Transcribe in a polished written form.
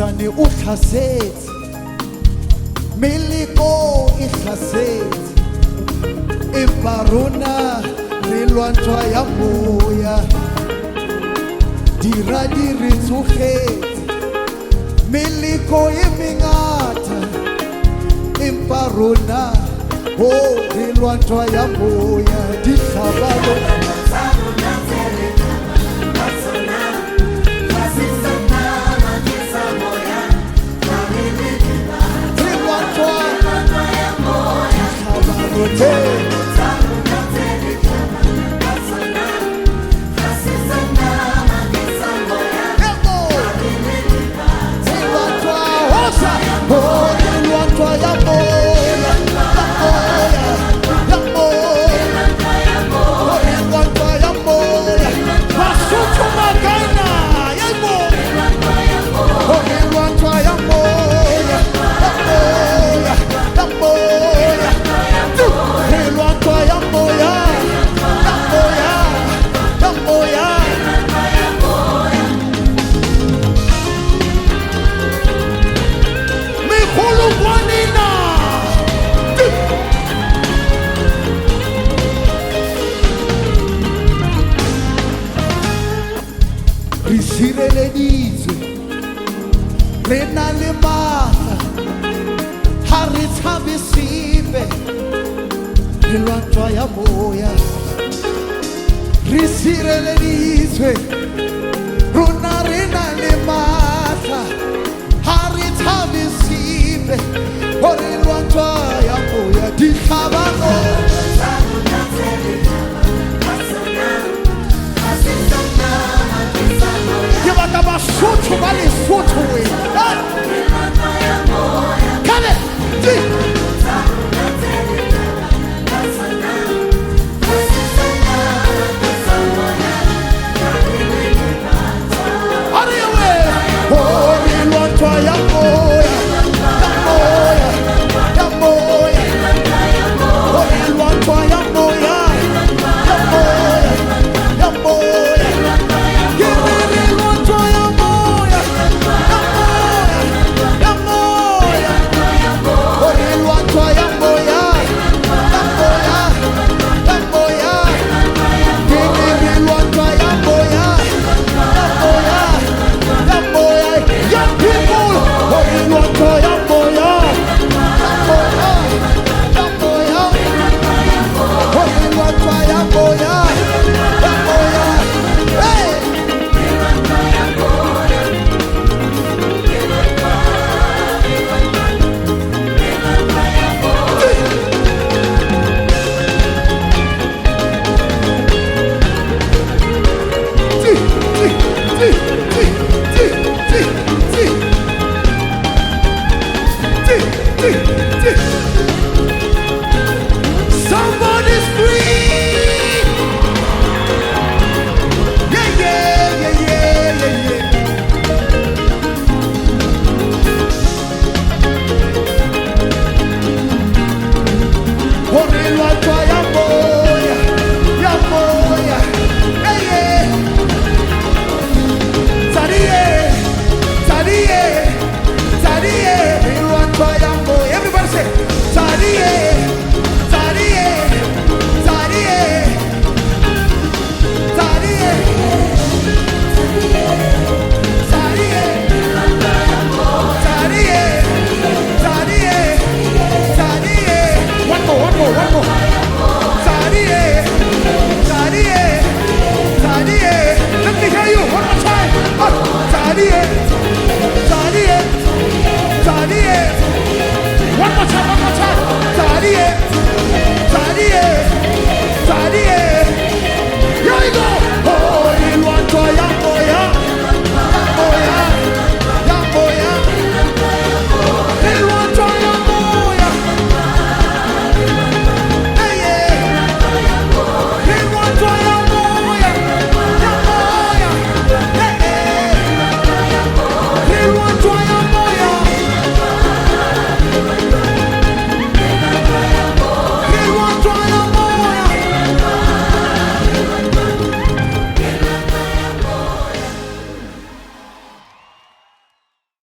Satane o tlhasetse, meleko e tlhasetse, empa rona re lwantshwa ya moya. Dira di re tsogetse, meleko e mengata, empa rona o re lwantshwa ya moya. Ditlhabano Tsa rona tse re tsamayang ka tsona, ha se tsa nama, ke tsa moya. Ha re le re lwantshwa ntwa ya moya. ditlhabano tse. Tsa rona tse re tsamayang ka tsona, ha se tsa nama, ke tsa moya. Ebo! Re le Re lwantshwa hosa, oh, re lwantshwa ya moya, ya moya, ya moya. ntwa ya moya. Oh, re lwantshwa ya moya. Basotho Makaina, yebo. Ntwa ya moya. Oh, re lwantshwa ya moya, ya moya, ya moya. Re lwantshwa ya moya, ya moya, ya moya. Megolokwanena. Re sireleditswe, re na le maatla, ha re tshabe sepe, re lwantshwa ya moya. Re sireleditswe, rona re na le maatla.